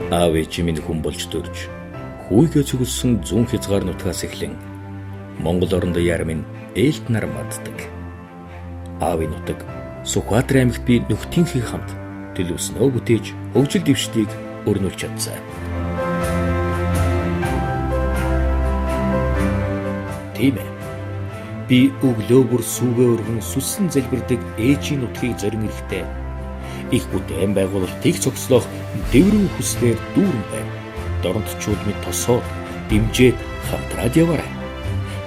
Аав ээж минь хүн болж төрж хүйгээ цөглсөн зүүн хязгаар нутгаас эхлэн Монгол оронд яар минь ээлт нар маддаг. Аавын нутаг Сүхбаатар аймагт би нөхдийнхээ хамт төлөвснөө бүтээж хөгжил дэвшлийг өрнүүлж чадсан. Тийм ээ. Би өглөө бүр сүүгээ өргөн сүссэн залбирдаг ээжийн нутгийг зорин ирэхдээ их бүтээн байгуулалтыг цогцлох дэврэн хүслээр дүүрэн байв. Дорнотчууд мэд тосоод дэмжээд хамтраад яваарай.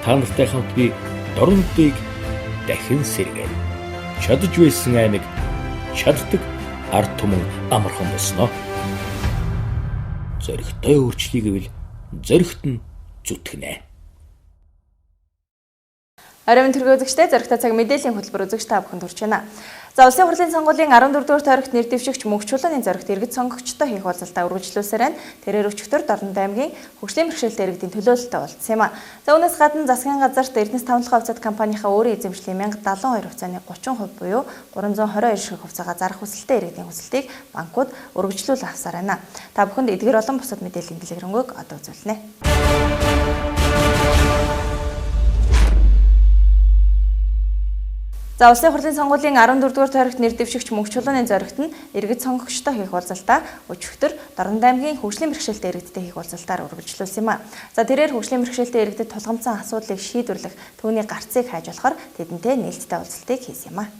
Та нартай хамт би Дорнотыг дахин сэргээн. Чадаж байсан аймаг чаддаг ард түмэн амархан болсноо. Зоригтой өөрчлөе гэвэл зоригт нь зүтгэнэ. Оройн төргөө үзэгчдээ зоригтой цаг мэдээллийн хөтөлбөр үзэгч та бүхэнд хүрч байна. За улсын хурлын сонгуулийн 14 дугаар тойрогт нэр дэвшигч мөнх чулууны зоригт иргэд сонгогчтой хийх уулзалтаа үргэлжлүүлсээр байна. Тэрээр өчигдөр Дорнод аймгийн хөгжлийн бэрхшээлтэй иргэдийн төлөөлөлтөй уулзсан юм а. За үүнээс гадна засгийн газарт Эрдэнэс тавлахын хувьцаат компанийнхаа өөрийн эзэмшлийн 1072 хувьцааны 30% буюу 322 шиг хувьцаагаа зарах хүсэлтэй иргэдийн хүсэлтийг банкуд өргөжлүүл авсаар байна. Та бүхэнд эдгээр болон бусад мэдээллийн дэлгэрэнгүй одоо үзүүлнэ. За улсын хурлын сонгуулийн 14 дугаар тойрогт нэр дэвшигч мөнх чулууны зоригт нь иргэд сонгогчтой хийх уулзалтаа өчигдөр Дорнод аймгийн хөгжлийн бэрхшээлтэй иргэдтэй хийх уулзалтаар үргэлжлүүлсэн юм а. За тэрээр хөгжлийн бэрхшээлтэй иргэдэд тулгамдсан асуудлыг шийдвэрлэх түүний гарцыг хайж болохоор тэдэнтэй нээлттэй уулзалтыг хийсэн юм а.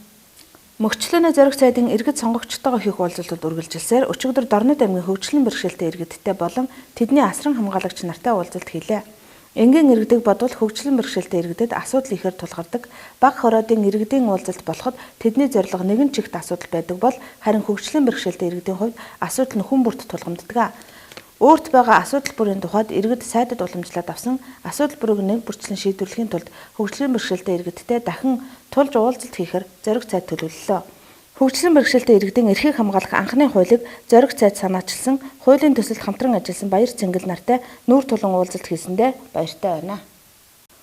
Мөнх чулууны зориг сайдын иргэд сонгогчтойгоо хийх уулзалтууд үргэлжилсээр өчигдөр Дорнод аймгийн хөгжлийн бэрхшээлтэй иргэдтэй болон тэдний асран хамгаалагч нартай уулзалт хийлээ. Энгийн иргэдийг бодвол хөгжлийн бэрхшээлтэй иргэдэд асуудал ихээр тулгардаг. Бага хороодын иргэдийн уулзалт болоход тэдний зорилго нэгэн чигт асуудал байдаг бол харин хөгжлийн бэрхшээлтэй иргэдийн хувьд асуудал нь хүн бүрт тулгамддаг. Өөрт байгаа асуудал бүрийн тухайд иргэд сайдад уламжлаад авсан асуудал бүрийг нэг бүрчлэн шийдвэрлэхийн тулд хөгжлийн бэрхшээлтэй иргэдтэй дахин тулж уулзалт хийхээр зориг сайд төлөвлөлөө. Хөгжлийн бэрхшээлтэй иргэдийн эрхийг хамгаалах анхны хуулийг зориг сайд санаачилсан, хуулийн төсөлд хамтран ажилласан Баяр Цэнгэл нартай нүүр тулан уулзалт хийсэндээ баяртай байна.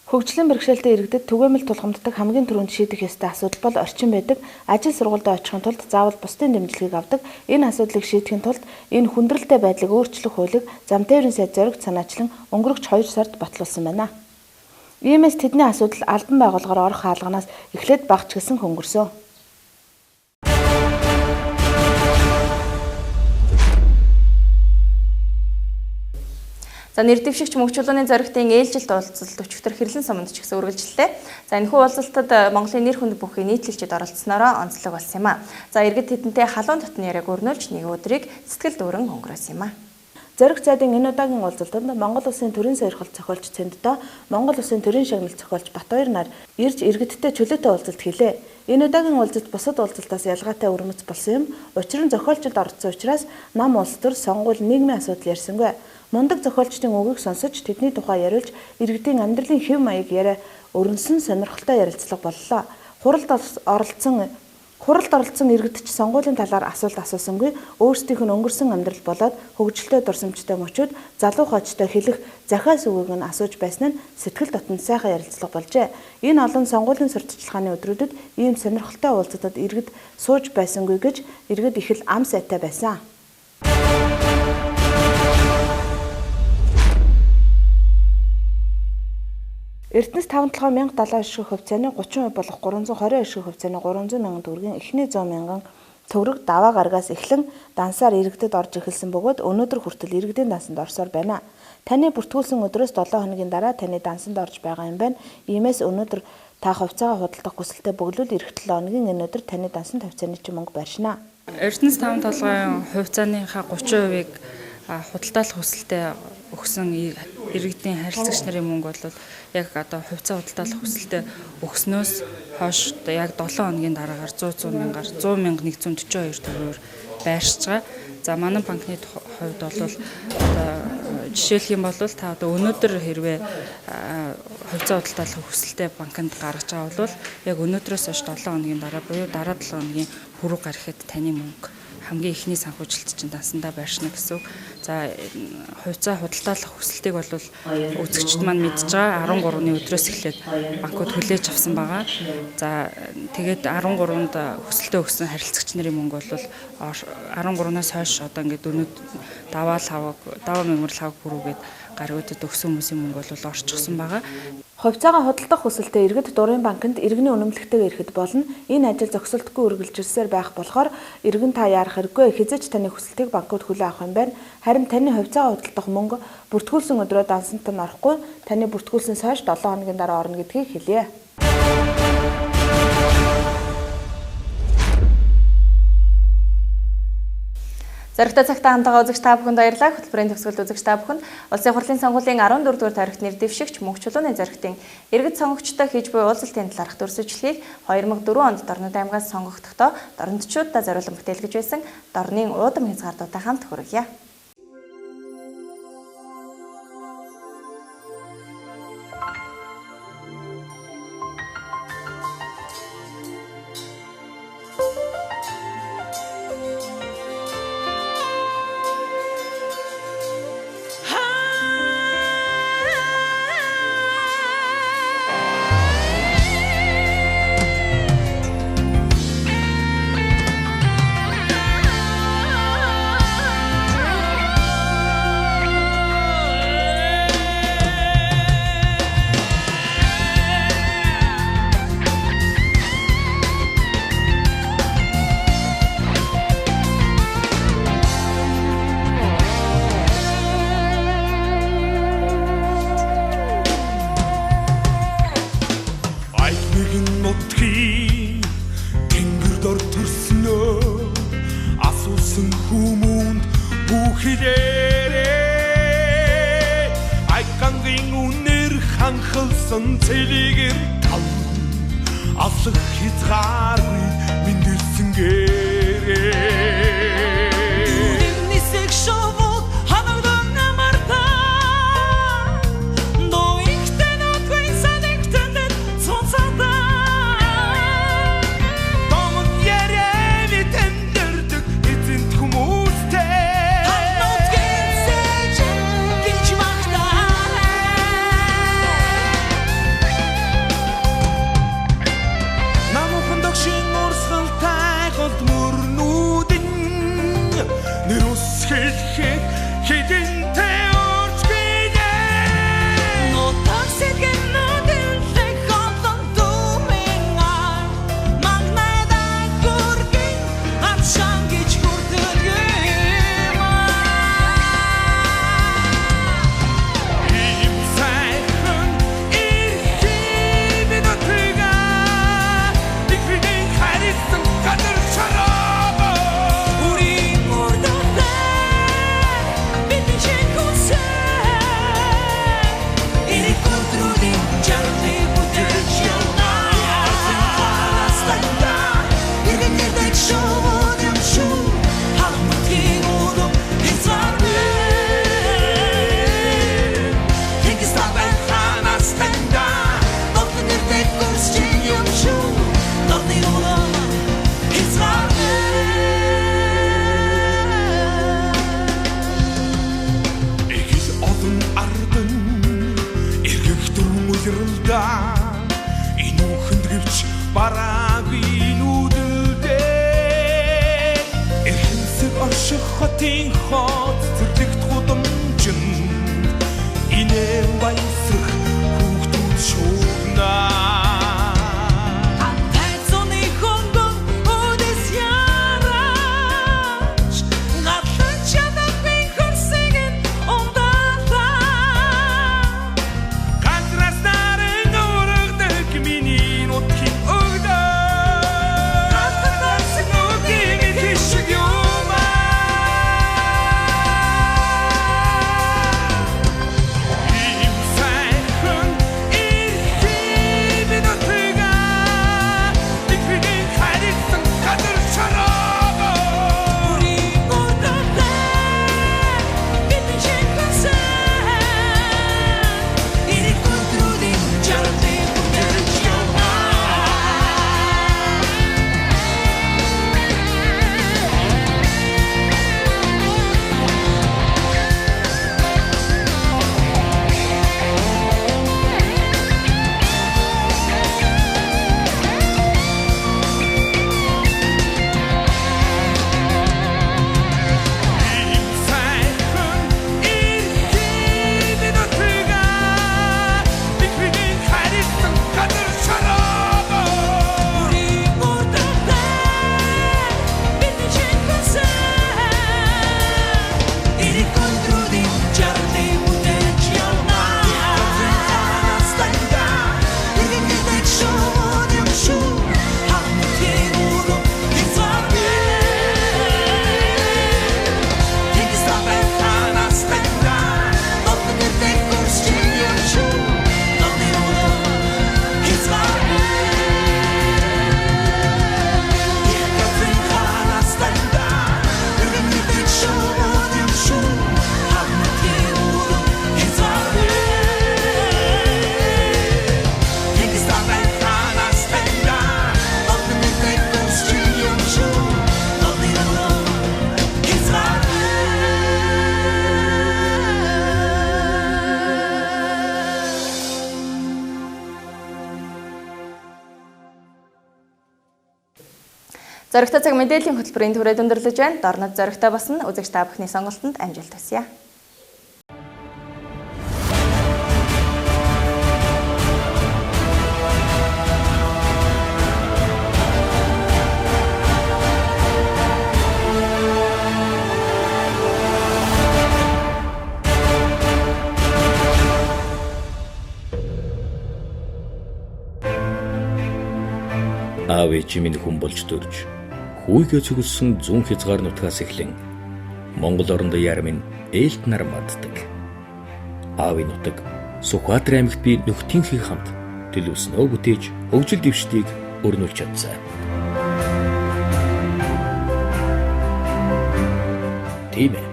Хөгжлийн бэрхшээлтэй иргэдэд түгээмэл тулгамддаг хамгийн түрүүнд шийдэх ёстой асуудал бол орчин байдаг. Ажил сургуульдаа очихын тулд заавал бусдын дэмжлэгийг авдаг. Энэ асуудлыг шийдэхин тулд энэ хүндрэлтэй байдлыг өөрчлөх хуулийг зам тээврийн сайд зоригт санаачлан өнгөрөгч 2 сард батлуулсан байна. Иймээс тэдний асуудал албан байгууллагаар орох хаалганаас эхлээд багч гэсэн хөнгөрсөн. За нэр дэвшигч мөнх чулууны зоригтын ээлжилт уулзалт өчигдөр Хэрлэн суманд ч гэсэн үргэлжлэлээ. За энэхүү уулзалтад Монголын нэр хүнд бүхий нийтлэлчид оролцсноороо онцлог болсон юм а. За иргэд тэдэнтэй халуун дотны яриаг өрнүүлж нэг өдрийг сэтгэл дүүрэн өнгөрөөсөн юм а. Зориг сайдын энэ удаагийн уулзалтанд Монгол Улсын төрийн сойрхолт зохиолч Цэнддөө, Монгол Улсын төрийн шагнал зохиолч Батбаяр нар ирж иргэдтэй чөлөөтэй уулзалт хийлээ. Энэ удаагийн уулзалт бусад уулзалтаас ялгаатай өрмөц болсон юм. Учир нь зохиолчид оролцсон учраас нам улс төр, сонгуул, нийгмийн асуудал ярьсангүй. Мундаг зохиолчдын үгийг сонсож тэдний тухай яриулж иргэдийн амьдралын хэв маяг яриа өрнөсөн сонирхолтой ярилцлага боллоо. Хуралд оролцсон иргэд ч сонгуулийн талаар асуулт асуусангүй өөрсдийнх нь өнгөрсөн амьдрал болоод хөгжилтэй дурсамжтай мөчүүд залуу хоочтой хэлэх захиас үгийг нь асууж байсан нь сэтгэл дотн сайхан ярилцлага болжээ. Энэ олон сонгуулийн сурталчилгааны өдрүүдэд ийм сонирхолтой уулзалтад иргэд сууж байсангүй гэж иргэд их л ам сайтай байсан. Эрдэнэс 5 толгой 1079 шиг хувьцааны 30% болох 322 шиг хувьцааны 300 мянган төгрөгийн эхний 100 мянган төгрөг даваа гарагаас эхлэн дансаар иргэдэд орж эхэлсэн бөгөөд өнөөдөр хүртэл иргэдийн дансанд орсоор байна. Таны бүртгүүлсэн өдрөөс 7 хоногийн дараа таны дансанд орж байгаа юм байна. Иймээс өнөөдөр та хувьцаагаа худалдах хүсэлтэй бөглүүл эх 7 хоногийн энэ өдөр таны дансанд хувьцааны чинь мөнгө байршина. Эрдэнэс 5 толгойн хувьцааныхаа 30%-ыг худалдаалах хүсэлтэд өгсөн иргэдийн харилцагч нарын мөнгө бол яг одоо хувьцаа худалдаалах хүсэлтэд өгснөөс хойш одоо яг 7 хоногийн дараагаар 100 мянгаар 100,142 төгрөгөөр байршиж байгаа. За манай банкны хувьд бол одоо жишээлх юм бол та одоо өнөөдөр хэрвээ хувьцаа худалдаалах хүсэлтэд банкнд гаргаж байгаа бол яг өнөөдрөөс хойш 7 хоногийн дараа буюу дараа 7 хоногийн пүрэв гарахад таны мөнгө хамгийн эхний санхүүжилт чинь дансандаа байршина гэсэн үг. За хувьцаа худалдаалах хүсэлтийг бол үзэгчд маань мэдж байгаа. 13-ны өдрөөс эхлээд банкуд хүлээж авсан байгаа. За тэгээд 13-нд хүсэлтээ өгсөн харилцагч нарын мөнгө бол 13-наас хойш одоо ингээд өнөд даваа лавг, даваа мэмэр лавг бүрүүгээд гаригуудад өгсөн хүмүүсийн мөнгө бол орчихсон байгаа. Хувьцаагаа худалдах хүсэлтэд иргэд дурын банкнд иргэний үнэмлэхтэйгээр ирэхэд болно. Энэ ажил зогсолтгүй үргэлжилсээр байх болохоор иргэн та яарах хэрэггүй, хэзээ ч таны хүсэлтийг банкуд хүлээн авах юм байна. Харин таны хувьцаагаа худалдах мөнгө бүртгүүлсэн өдрөө дансанд нь орохгүй, таны бүртгүүлснээс хойш 7 хоногийн дараа орно гэдгийг хэлье. Зоригтой цагтаа хамтгаа үзэгч та бүхэнд баярлалаа. Хөтөлбөрийн төгсгөлд үзэгч та бүхэнд Улсын хурлын сонгуулийн 14-р тойрогт нэр дэвшигч мөнх чулууны зоригтын иргэд сонгогчтой хийж буй уулзалтын талаарх дүр сэжлэгийг 2004 онд Дорнод аймгаас сонгогдохдоо дорнодчуудаа зориулан бүтээлгэж байсан Дорнын уудам хязгаардуутай хамт хүргье. Ийм сайн Зоригтой цаг мэдээллийн хөтөлбөрийн түрээд өндөрлөж байна. Дорнод зоригтой басна. Үзэгч та бүхний сонголтонд амжилт хүсье. Аав ээж минь хүн болж төрж хүйгээ цөгөлсөн зүүн хязгаар нутгаас эхлэн Монгол оронд яар минь ээлт нар маддаг. Аавын нутаг Сүхбаатар аймагт би нөхдийнхээ хамт төлөвснөө бүтээж хөгжил дэвшдгийг өрнүүлж чадсан. Тийм ээ.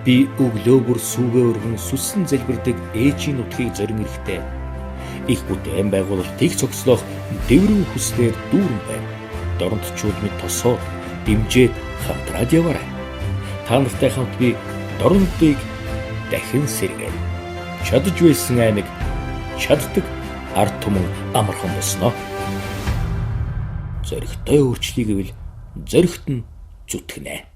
Би өглөө бүр сүүгээ өргөн сүссэн залбирдаг ээжийн нутгийг зорин ирэхдээ их бүтээн байгуулалтыг цогцлох дэврэн хүслээр дүүрэн байв. Дорнотчууд мэд тосоод дэмжээд хамтраад яваарай. Та нартай хамт би Дорнотыг дахин сэргээн. Чадаж байсан аймаг чаддаг ард түмэн амархан болсноо. Зоригтой өөрчлөе гэвэл зоригт нь зүтгэнэ.